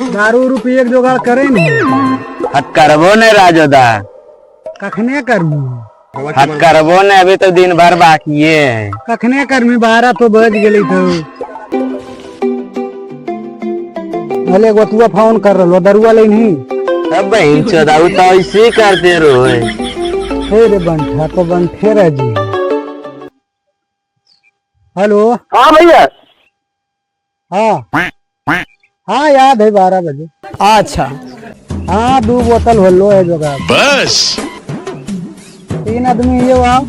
दारू रुपये के जुगाड़ करे नहीं। हट करबो नहीं राजोदा। कखने करबू? हट करबो नहीं, अभी तो दिन भर बाकी है। कखने करमी? 12 तो बज गेली तो। भले गोतुआ फोन कर रहा, दरुआ ले नहीं। अब बहन चोदा उ तो ऐसे ही करते रहो। हे रे बंठा तो बंठे रह जी। हेलो। हाँ भैया। हाँ हाँ याद है 12 बजे। अच्छा। हाँ 2 बोतल होलो है जुगाड़। बस 3 आदमी ये वहाँ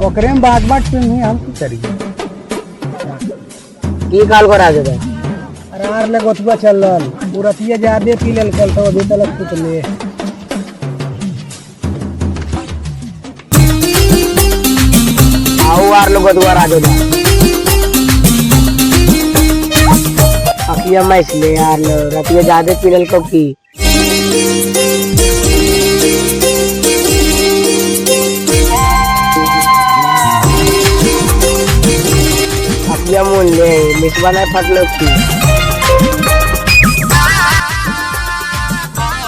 ओकरे में बात बात सुनी, हम की करिए? की काल को राजू दा? अरे आर ले गोतुआ चल रहल, पूरतिया ज्यादा पी लेल कल तो अभी तलक सुतले। आओ आर लोग गोतुआ राजू दा। अखिया मैस ले यार लो, रतिया ज्यादा पी लेल को की? अखिया मुन ले, मिसवा नहीं फटलो की?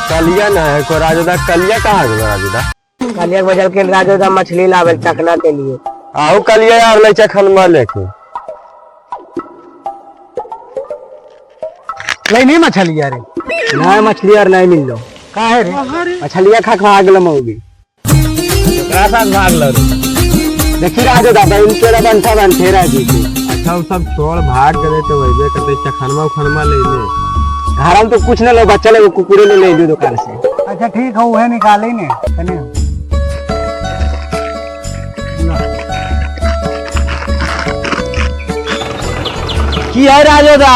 कलिया ना है को राजोदा, कलिया कहाँ गया राजोदा? कलिया के बजल के राजू दा मछली लावे चखना के लिए। आहू कलिया यार ले चखन लेके। ले नहीं मछली यार। नहीं मछली यार नहीं मिल लो। का है रे? मछलिया खा खा गेल मौगी। केकरा साथ भाग लो रे? देखी राजू दा बहन चोरा बंठा बंठे राजू के। अच्छा वो सब छोड़ भाग गए तो वही करते चखनमा उखनमा ले ले। घर में तो कुछ न लो, बच्चा ले कुकुरे ले ले दो दुकान से। अच्छा ठीक है, वह निकाले ने तने। की है राजू दा?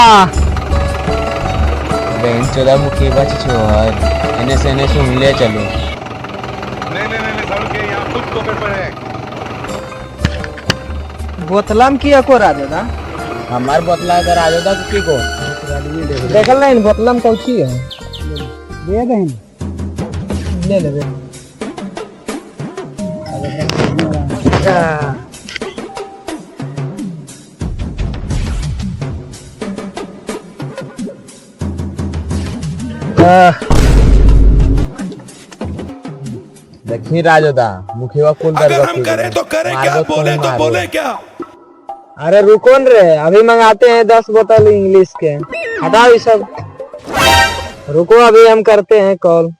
बहन चोदा मुखी बच छोर एने से एने सुन ले चलो। नहीं नहीं नहीं सड़क के यहाँ कुछ तो गड़बड़ है। बोतलम किया को राजू दा? हमार बोतला अगर राजोदा की को देखल नहीं बोतलम कौची है? दे दही। ले लेबे। देखी राजोदा मुखिया कुल अगर हम करें तो करें क्या, बोले तो बोले क्या। अरे रुको न रे, अभी मंगाते हैं 10 बोतल इंग्लिश के। हटाओ ये सब, रुको अभी हम करते हैं कॉल।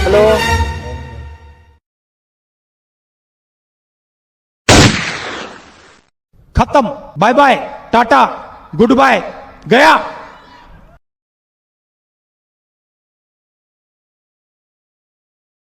हेलो। खत्म, bye bye, tata, good bye, गया।